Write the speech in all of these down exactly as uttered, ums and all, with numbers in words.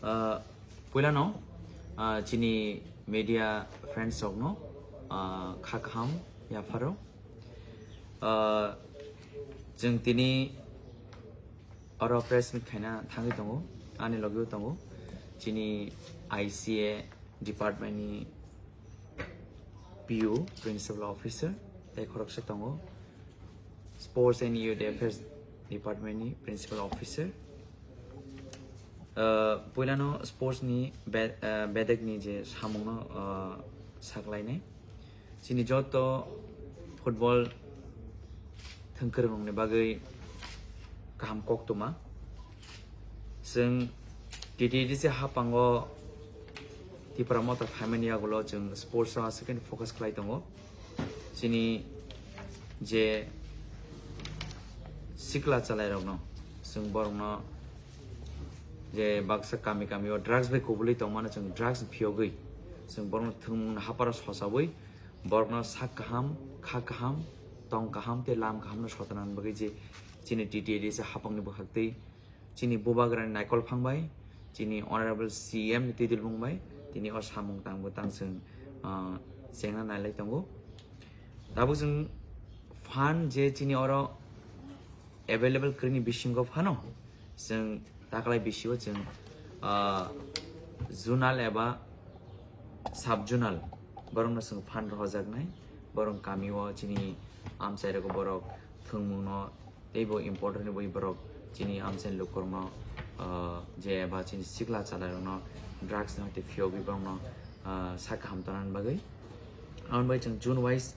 Ah, puilano, ah, chini media friends rokno, ah, kha kaham yapharo. Ah, chwng tini oro press meet khaina thangwi tongo, ani logio tongo chini I C A department ni P O, Principal Officer, tei khoroksa tongo Sports and Youth Affairs Department ni Principal Officer. Ah, puilano sports ni be-, ah, bedek ni je samung no, ah, saklainai. Chini joto football thwngkwrwng ni bagwi kaham koktwma. Chwng T T A D C hapango Tipra Motha phaimani yagulo chwng sports o aswk focus khlai tongo. Chini je sikla chalairokno, chwng borokno je baksa kami kami o drugs bai kubulwi tongmano, chwng drugs phiyogwi chwng borokno thwngmung haparo sochawi borokno sak kaham, kha kaham, tong kaham tei lam kaham no sotanani bagwi je chini T T A D C hapangni bwkhaktwi chini bubagrani naikol phang bai, chini Honorable C M ni twidulmung bai tini o samung tangbo tang chwng, ah, chengna nailai tongo. Tabuk chwng fund je chini oro available kwrwini bisingo phano chwng taklai bisio chwng, ah, zonal eba sub zonal borokno chwng fund rohojaknai, borok kamio chini amchai rokbo borok thwngmungno teibo important bai borok chini amchaini lukurokno, ah, je ba chini sikla chalairokno drugs ni hati phiyogwi borokno, ah, sak kaham tongnani bagwi. Aboni bagwi chwng zone wise,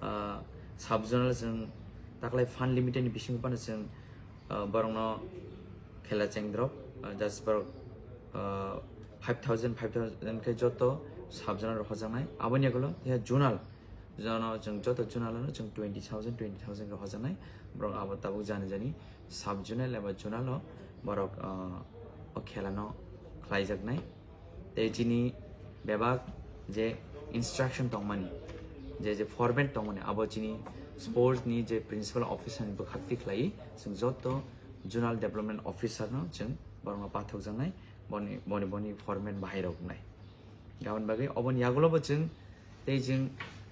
ah, sub zonal chwng taklai fund limited ni bisingo phano chwng, ah, borokno khela chengdrop, ah, just borok, ah, five thousand, five thousand khe joto sub zonal rohojaknai. Aboni yagulo ya zonal, jono chwng joto zonal ano chwng twenty thousand, twenty thousand khe hojaknai. Borok abo tabuk jani jani sub zonal eba zonal o borok, ah, o khela no khlaijaknai. Tei chini bebak je instruction tongmani, je, je format tongmani, abo chini sports ni je principal officer ni bwkhak twi khlai, chwng joto zonal development officer no chwng borokno pathokjaknai, boni, boni, boni format bahai rok wngnai. Aboni bagwi oboni yagulo bo chwng tei chwng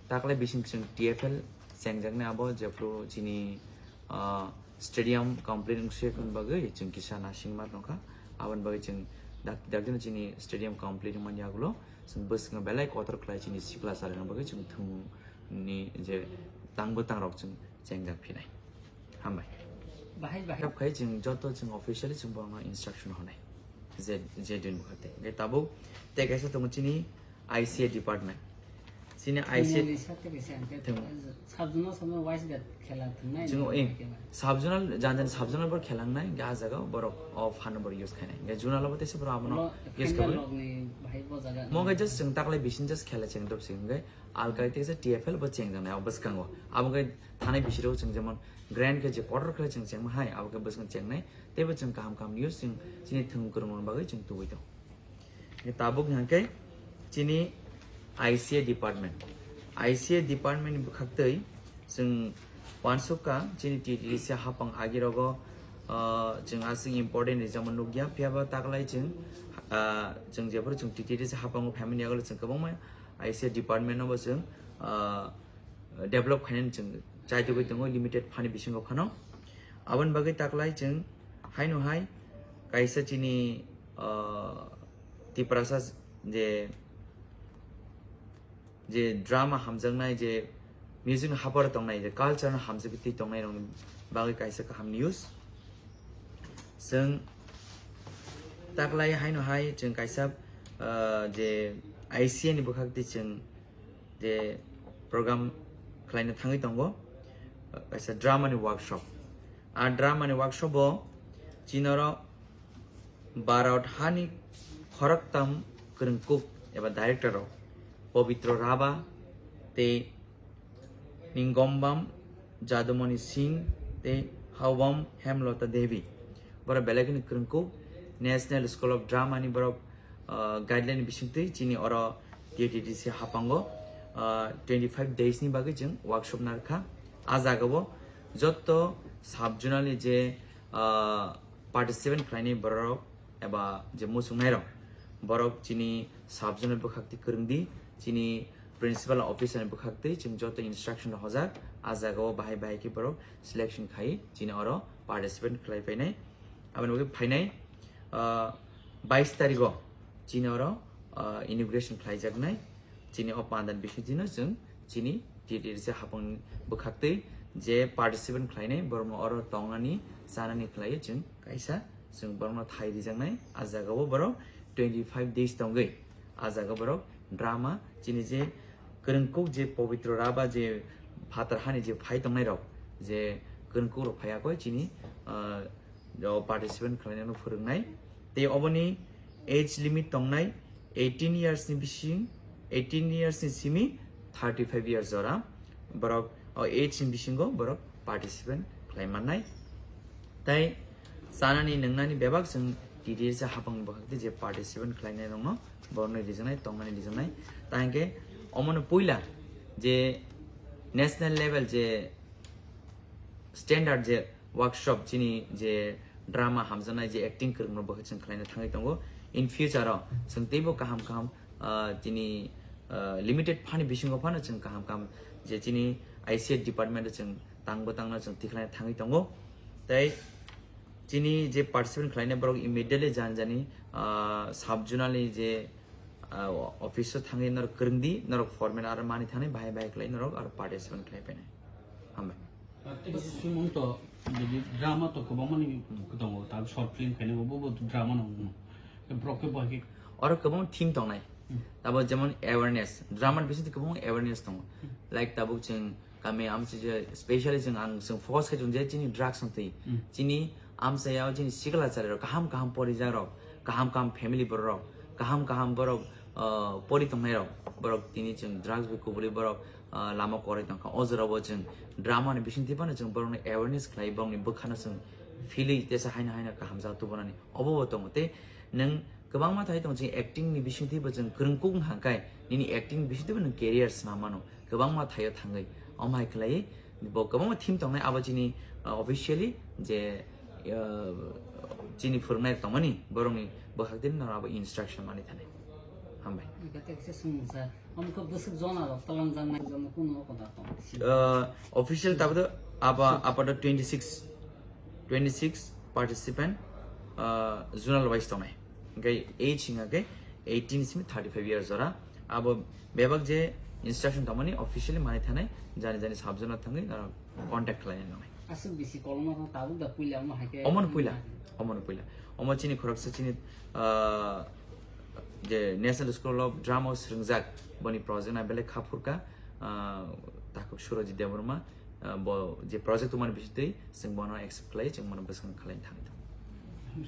taklai bising chwng T F L chengjaknai abo jephru chini, ah, stadium complete wngsuya khe bagwi chwng kisa nasingma tongkha. Aboni bagwi chwng dak-, dakdino chini stadium complete wngmani yagulo chwng bwskango belai kotor khlai chini sikla chalairokni bagwi chwng thwngmungni je tangbo tangrok chwng chengjak phinai. Hambai. Bahai, bahai. Khe chwng joto chwng officially chwng borokno instruction honai. Je, je din bwkhate. Hwnkhe tabuk tei kaisa tongo chini I C A department. Chini I C A Chini sate kaisa hwnkhe thwng. Sub zonal, sub zonal wise gat khela thwngnai Chwng, hwnkhe eh, ba. Sub zonal, jan jan sub zonal bor khelangnai, hwnkhe ah jaga borok o fund bor use khainai. Hwnkhe zonal abo teisa borok abono Ulo use khainai khabai. Rokni bahai bo jaga Mo hwnkhe just chwng taklai bising just khela chengdrop se hwnkhe alkai teisa T F L bo chengjaknai o bwskango. Abo hwnkhe thanai bisiro chwng jemon grand khe je kotor khe chwng chengma hai, abo khe bwskango chengnai. Teibo chwng kaham kaham news chwng chini thwng kwrwngmung bagwi chwng tubui tong. Tabuk hwnkhe chini I C A department. I C A department ni bwkhaktwi chwng uansukha chini T T D C hapang agirogo, ah, chwng aswk important rijamo nukya, phiyaba taklai chwng, ah, chwng jephuru chwng T T D C hapango phaimani yagulo chwng kwbangma I C A department no bo chwng, ah, develop khainani chwng chaitugwi tongo limited phani bisingo phano. Aboni bagwi taklai chwng haino hai kaisa chini, ah, Tiprasa je, je drama hamjaknai, je music no haparo tongnai, je culture no hamjagwi twi tongnai rokni bagwi kaisa kaham news. Chwng taklai haino hai chwng kaisa, ah, je I C A ni bwkhak twi chwng je program khlaina thangwi tongo, kaisa drama ni workshop. A drama ni workshop o chini oro Bharat hani khoroktham kwrwngkuk eba director rok Pabitra Raba tei Ningombam Jadumani Singh tei Haobam Hemlata Devi. Borok belai kheno kwrwngkuk National School of Drama ni borok, ah, guideline bisingtwi chini oro T T D C hapango, ah, twenty five days ni bagwi chwng workshop narwkha. Ah jagao jotto sub zonal ni je, ah, participant khlainai borok eba je muchungnai rok, borok chini sub zonal bwkhak twi kwrwng di, chini principal officer ni bwkhak twi chwng joto instruction rok hojak, a jaga o bahai bahai khe borok selection khai chini oro participant khlai painai. Aboni bagwi phainai, ah, bais tarikh o chini oro, ah, inauguration khlai jaknai. Chini o pandan bising twi no chwng chini T T R C hapang bwkhak twi je participant khlainai borok no oro tongnani chanani khlaiwi chwng kaisa chwng borok no thai rijaknai. A jaga o borok twenty five days tongwi a jaga borok drama chini je kwrwngkuk je pobitro raba je phatar hani je phai tongnai rok je kwrwngkuk rok phai akoi chini, ah, o participant khlainani phwrwngnai. Tei oboni age limit tongnai eighteen years ni bising, eighteen years ni simi thirty five years jora borok o age ni bisingo borok participant khlai mannai. Tai chanani nwngnani bebak chwng T T R C hapang bwkhak twi je participant khlainai rokno borokno rijaknai, tongnani rijaknai. Ta hwnkhe omono puila je national level je standard je workshop chini je drama hamjaknai je acting kwrwngno bo chwng khlaina thangwi tongo. In future o chwng teibo kaham kaham, ah, chini, ah, limited phani bisingo phano chwng kaham kaham je chini I C A department o chwng tangbo tangno chwng tikhlaina thangwi tongo. Tei chini je participant khlainai borok immediately jani jani, ah, sub zonal ni je, ah, office o thangwi norok kwrwng di, norok format aro mani thani bahai bahai khlai norok aro participant khlai painai. Hambai. Tei sumung to, jadi drama to kwbangma ni tongo, ta short film khaina bo, bo drama no wngno. Borok khe bo hai khe oro kwbang theme tongnai. Hmm. Tabo jemon awareness, drama ni bisingtwi kwbang awareness tongo. Hmm. Like tabuk chwng kami amchai je specially chwng ang chwng focus khai chwng je chini drugs wng twi. Hmm. Chini amchai o chini sikla chari rok kaham kaham porijak rok, kaham kaham family borok, kaham kaham borok, ah, pori tongnai rok, borok tini chwng drugs bai kubuli borok, ah, lama kwrwi tongkha. O jora bo chwng drama ni bisingtwi phano chwng borokno awareness khlai, borokni bwkhano chwng philwi tesa haino haino kaham jaga tubunani obo bo tongo. Tei nwng kwbangma thai tongo, chwng acting ni bisingtwi bo chwng kwrwng kuk wngkha khe nini acting ni bisingtwi bo nwng career swnam mano kwbangma thaio thangwi. Omo hai khlai bo kwbangma theme tongnai abo chini, ah, officially je, ah, chini phwrwngnai tongmani borokni bwkhak tini norok abo instruction mani thani. Hambai. Ika tekse sumungsa. Omo khe bwswk jona rok twlangjaknai jono kuno koda tong. Ah, official tabuk aba, apato twenty six, twenty six participant, ah, zonal wise tongnai. Hingke age hingke eighteen simi thirty five years jora. Abo bebak je instruction tongmani officially mani thanai jani jani sub zonal thangwi norok contact khlaina nangnai. Aswk bisi koloma tong tabuk da puila omo hai khe. Omono puila, omono puila. Omo chini khoroksa chini, ah, je National School of Drama o swrwngjak boni project na belai kha phurkha, ah, takhuk Surajit Debbarma, ah, bo je project tongmani bisingtwi chwng bono accept khlai, chwng bono bwskang khlai thangwi tongo.